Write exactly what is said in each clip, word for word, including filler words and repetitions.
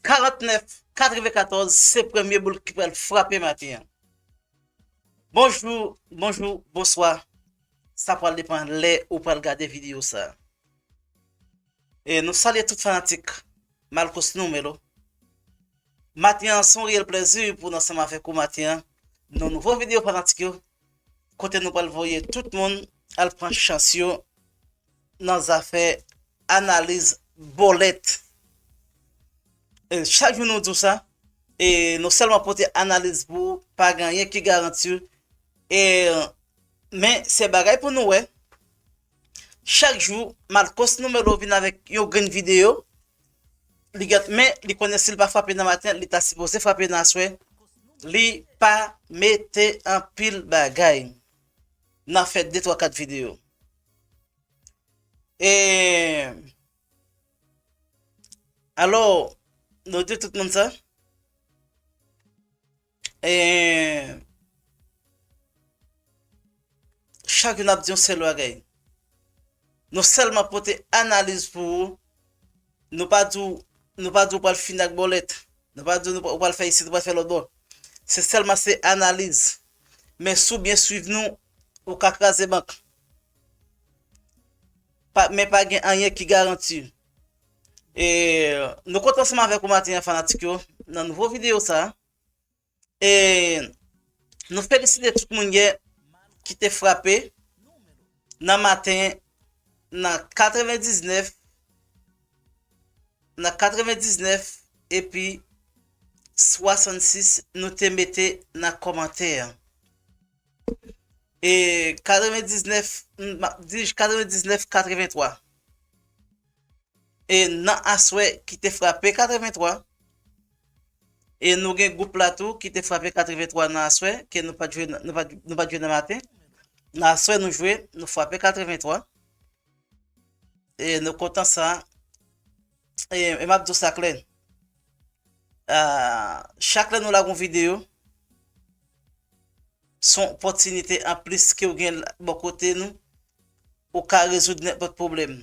karantnèf katrevenkatòz, se premye boul ki pral frape maten an. Bonjou, bonjou, bonswa. Sa pral depann lè ou pral gade videyo sa. E nou salye tout fanatik Malcos Numelo. Maten an, se yon reyèl plèzi pou n ansanm avèk ou maten an. Nan nouvo videyo fanatik yo, kote nou pral voye tout moun al pran chans yo nan zafè analiz bòlèt. E chak jou nou di w sa, e nou sèlman pote analiz pou ou, pa gen anyen ki garanti. E, men se bagay pou nou wè. Chak jou, Malcos Numelo vin avèk yon grenn videyo. Li gen, men li konnen si l pa frape nan maten, li ta sipoze frape nan aswè. Li pa mete anpil bagay. N a fè de, twa, kat videyo. E, alò, nou di tout moun sa. E, chak jou n ap di yon sèl bagay. Nou sèlman pote analiz pou ou. Nou pa di w, nou pa di w pral fini ak bòlèt. Nou pa di w nou pral, ou pral fè isit, ou pral fè lòt bò. Se sèlman se analiz. Men si w byen swiv nou, ou ka kraze bank. Pa, men pa gen anyen ki garanti. E nou kontan ansanm avèk ou maten an, fanatik yo, nan nouvo videyo sa. E nou felisite tout moun yè ki te frape nan maten, nan katrevendiznèf, nan katrevendiznèf epi swasannsis nou te mete nan kòmantè an. E katrevendiznèf, m ap di katrevendiznèf katrevenntwa. E nan aswè ki te frape katrevenntwa. E nou gen gwoup la tou ki te frape katrevenntwa nan aswè, ke nou pa t jwe, nou pa, nou pa t jwe nan maten. Nan aswè nou jwe, nou frape katrevenntwa. E nou kontan sa. E, e m ap di w sa klè. Ah, chak lè nou lage yon videyo, se yon opòtinite anplis ke w gen bò kote nou, ou ka rezoud nenpòt pwoblèm.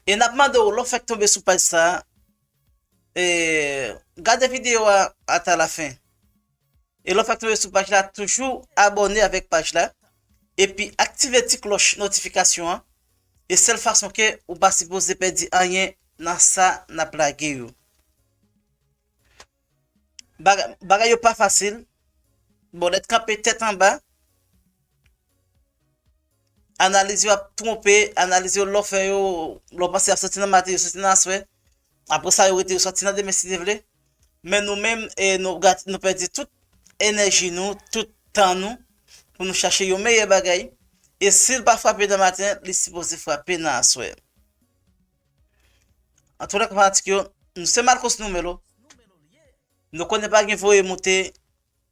E n ap mande w, lè w fèk tonbe sou paj sa a, e, gade videyo a ata lafen. E lè w fèk tonbe sou paj la, toujou abòne avèk paj la, epi aktive ti klòch notifikasyon an, e sèl fason ke ou pa sipoze pèdi anyen nan sa n ap lage yo. Bagay, bagay yo pa fasil. Bòlèt kanpe tèt anba. Analiz yo ap twonpe, analiz yo lè w fè yo, lè w panse y ap soti nan maten, yo soti nan aswè. Apre sa, yo rete, yo soti nan demen si Dye vle. Men nou menm, e, nou gat-, nou pèdi tout enèji nou, tout tan nou, pou nou chache yon meyè bagay. E si l pa frape nan maten, li sipoze frape nan aswè. Antoulèka, fanatik yo, nou se Malcos Numelo. Nou konnen pa gen voye moute,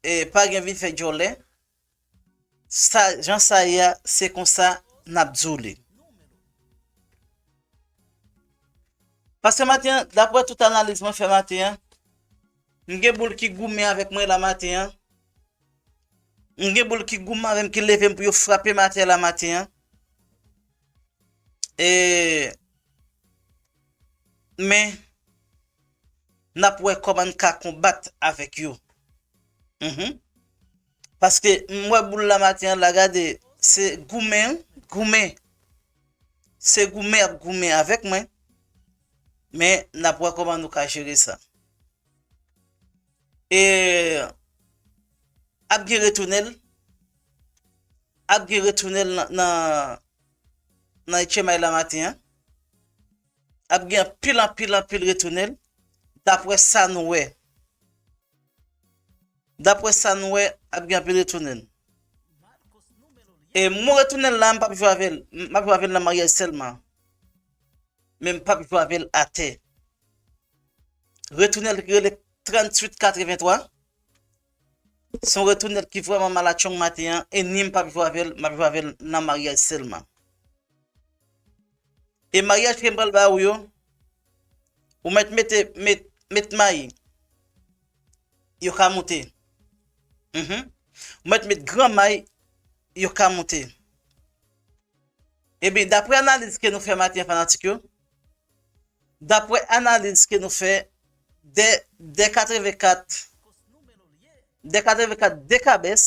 e pa gen vin fè djòlè. Sa, jan sa ye a, se konsa n ap di w li. Paske maten an, daprè tout analiz mwen fè maten an, m gen boul ki goumen avèk mwen la maten an. M gen boul ki goumen avè m, ki leve m pou yo frape m atè la maten an. E, men, n ap wè kòman n ka konbat avèk yo. Mhm. Paske m wè boul la maten an la, gade, se goumen, goumen. Se goumen y ap goumen avèk mwen. Men, n ap wè kòman nou ka jere sa. E ap gen retounèl. Ap gen retounèl nan, nan, nan H M I la maten an. Ap gen anpil, anpil, anpil retounèl. Daprè sa nou wè. Daprè sa nou wè, ap gen anpil retounèl. E mo retounèl la, m p ap jwe avè l. M ap jwe avè l nan maryaj sèlman. Men m p ap jwe avè l atè. Retounèl ki rele tranntuit katrevenntwa. Se yon retounèl ki vrèman malatchong maten an, e ni m p ap jwe avè l, m ap jwe avè l nan maryaj sèlman. E maryaj ke m pral ba ou yo, ou mèt mete, met, met may, yo ka moute. Mhm. Ou mèt met gran may, yo ka moute. Ebyen, daprè analiz ke nou fè maten an, fanatik yo, daprè analiz ke nou fè, dè, dè katrevenkat, dè katrevenkat de kabès,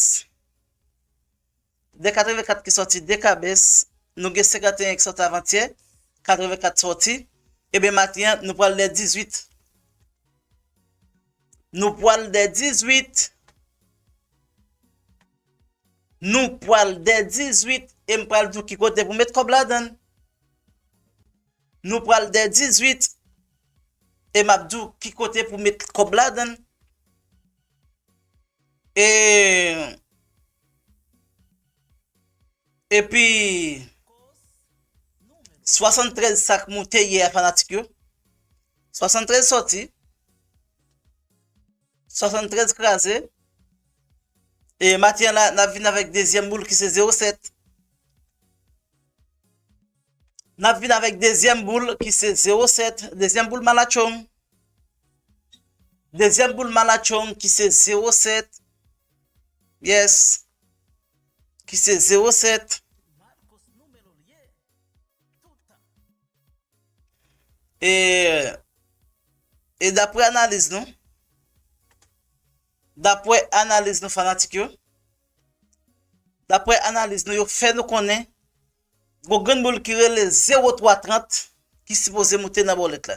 dè katrevenkat ki sòti de kabès, nou gen senkanteyen ki sòti avantyè, katrevenkat sòti, ebyen maten an, nou pral dè dizuit. Nou pral dè dizuit. Nou pral dè dizuit e m pral di w ki kote pou met kòb ladan l. Nou pral dè dizuit e m ap di w ki kote pou met kòb ladan l. E, epi, swasanntrèz sa k moute yè a, fanatik yo. Swasanntrèz sòti. Swasanntrèz kraze. E maten an la, n ap vin avèk dezyèm boul ki se zewo sèt. N ap vin avèk dezyèm boul ki se zewo sèt. Dezyèm boul malatchong. Dezyèm boul malatchong ki se zewo sèt. Yes. Ki se zewo sèt. E, e daprè analiz nou, daprè analiz nou, fanatik yo, daprè analiz nou, yo fè nou konnen gon grenn boul ki rele zewo twa trant ki sipoze moute nan bòlèt la.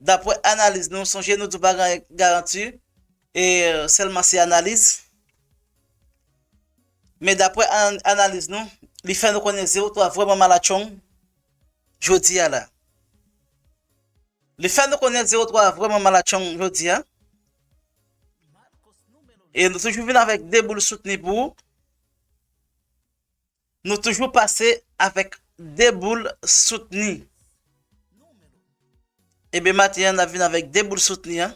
Daprè analiz nou, sonje nou di w pa gen garanti, e sèlman se analiz. Men daprè an-, analiz nou, li fè nou konnen zewo twa vrèman malatchong jodi a la. Li fè nou konnen zewo twa vrèman malatchong jodi a. E nou toujou vin avèk de boul soutni pou ou. Nou toujou pase avèk de boul soutni. Ebyen, maten an, n ap vin avèk de boul soutni an,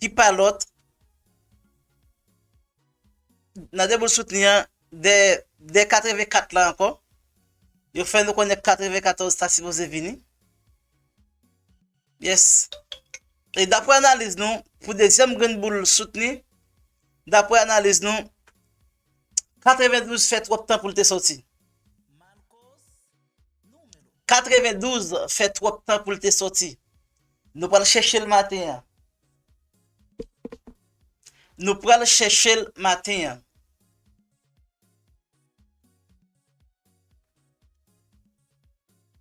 ki pa lòt. Nan de boul soutni an, dè, dè katrevenkat la ankò, yo fè nou konnen katrevenkatòz ta sipoze vini. Yes. E daprè analiz nou, pou dezyèm grenn boul soutni, daprè analiz nou, katrevendouz fè twòp tan pou l te sòti. Katrevendouz fè twòp tan pou l te sòti. Nou pral chèche l maten an. Nou pral chèche l maten an.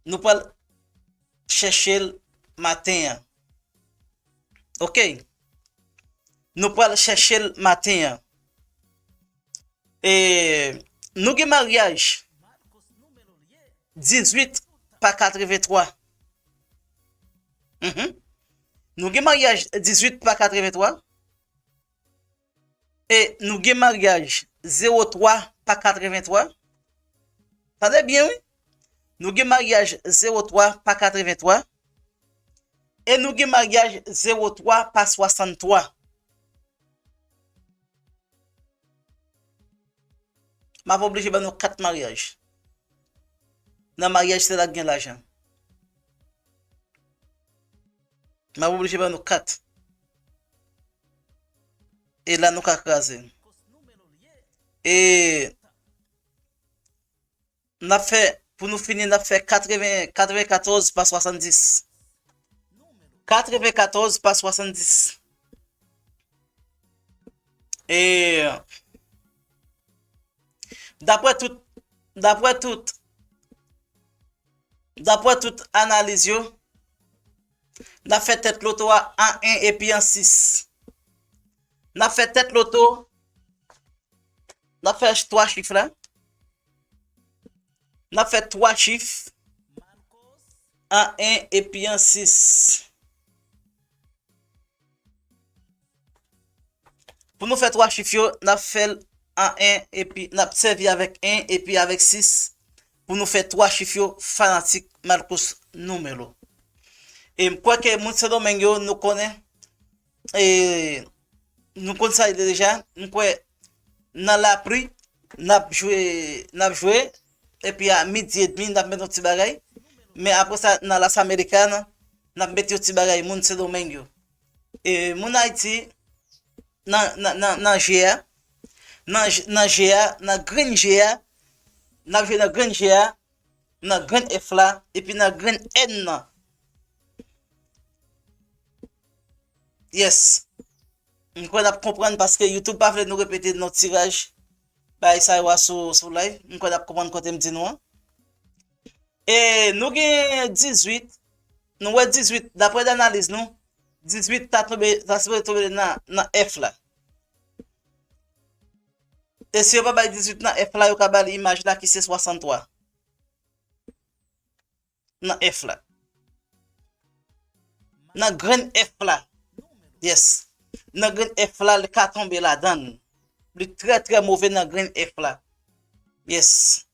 Nou pral chèche l maten an. Oke. Nou pral chèche l maten an. E nou gen maryaj dizuit pa katrevenntwa. Mhm. Nou gen maryaj dizuit pa katrevenntwa. E nou gen maryaj zewo twa pa katrevenntwa. Tande byen, wi. Nou gen maryaj zewo twa pa katrevenntwa. E nou gen maryaj zewo twa pa swasanntwa. M ap oblije ban nou kat maryaj. Nan maryaj, se la k gen lajan. M ap oblije ban nou kat. E la nou ka kraze. E n ap fè, pou nou fini, n ap fè katreven, katrevenkatòz pa swasanndis. Katrevenkatòz pa swasanndis. E daprè tout, daprè tout, daprè tout analiz yo, n ap fè tèt loto a an en epi an sis. N ap fè tèt loto, n ap fè twa chif la. N ap fè twa chif, an en epi an sis. Pou nou fè twa chif yo, n ap fè l an en epi n ap sèvi avèk en epi avèk sis pou nou fè twa chif yo, fanatik Malcos Numelo. E m kwè ke moun Sendomeng yo, nou konnen, e nou konn sa deja, m kwè nan lapli, n ap jwe, n ap jwe, epi a midi edmi, n ap met yon ti bagay. Men apre sa, nan Las Americanas, n ap met yon ti bagay, moun Sendomeng yo. E moun Ayiti, nan, nan, nan, nan G a, nan, G- nan G a, nan grenn G a, n ap jwe nan grenn G a, nan grenn F la, epi nan grenn N nan. Yes. M kwè n ap konprann paske YouTube pa vle nou repete non tiraj bagay sa yo a sou, sou live. M kwè n ap konprann kote m di nou an. E nou gen dizuit, nou wè dizuit, daprè analiz nou, dizuit ta tonbe, ta sipoze tonbe nan, nan F la. E si yo pa bay dizuit nan F la, yo ka ba li imaj la ki se swasanntwa. Nan F la. Nan grenn F la. Yes. Nan grenn F la, li ka tonbe ladan l. Li trè, trè move nan grenn F la. Yes.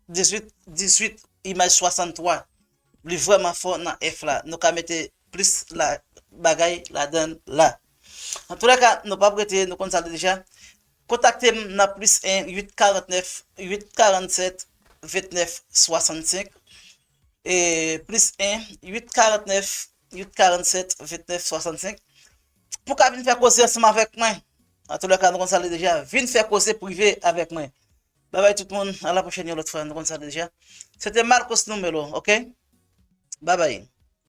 Dizuit, dizuit, imaj swasanntwa. Li vrèman fò nan F la. Nou ka mete plis la, bagay ladan l la. Antoulèka, nou p ap rete, nou konn sa deja. Kontakte m nan plis en, uit karantnèf, uit karannsèt, ventnèf swasannsenk. E plis en, uit karantnèf, uit karannsèt, ventnèf swasannsenk. Pou ka vin fè koze ansanm avèk mwen. Antoulèka, nou konn sa deja. Vin fè koze prive avèk mwen. Babay tout moun, a la pwochèn yon lòt fwa, nou konn sa deja. Se te Marcos Numelo, oke? Babay.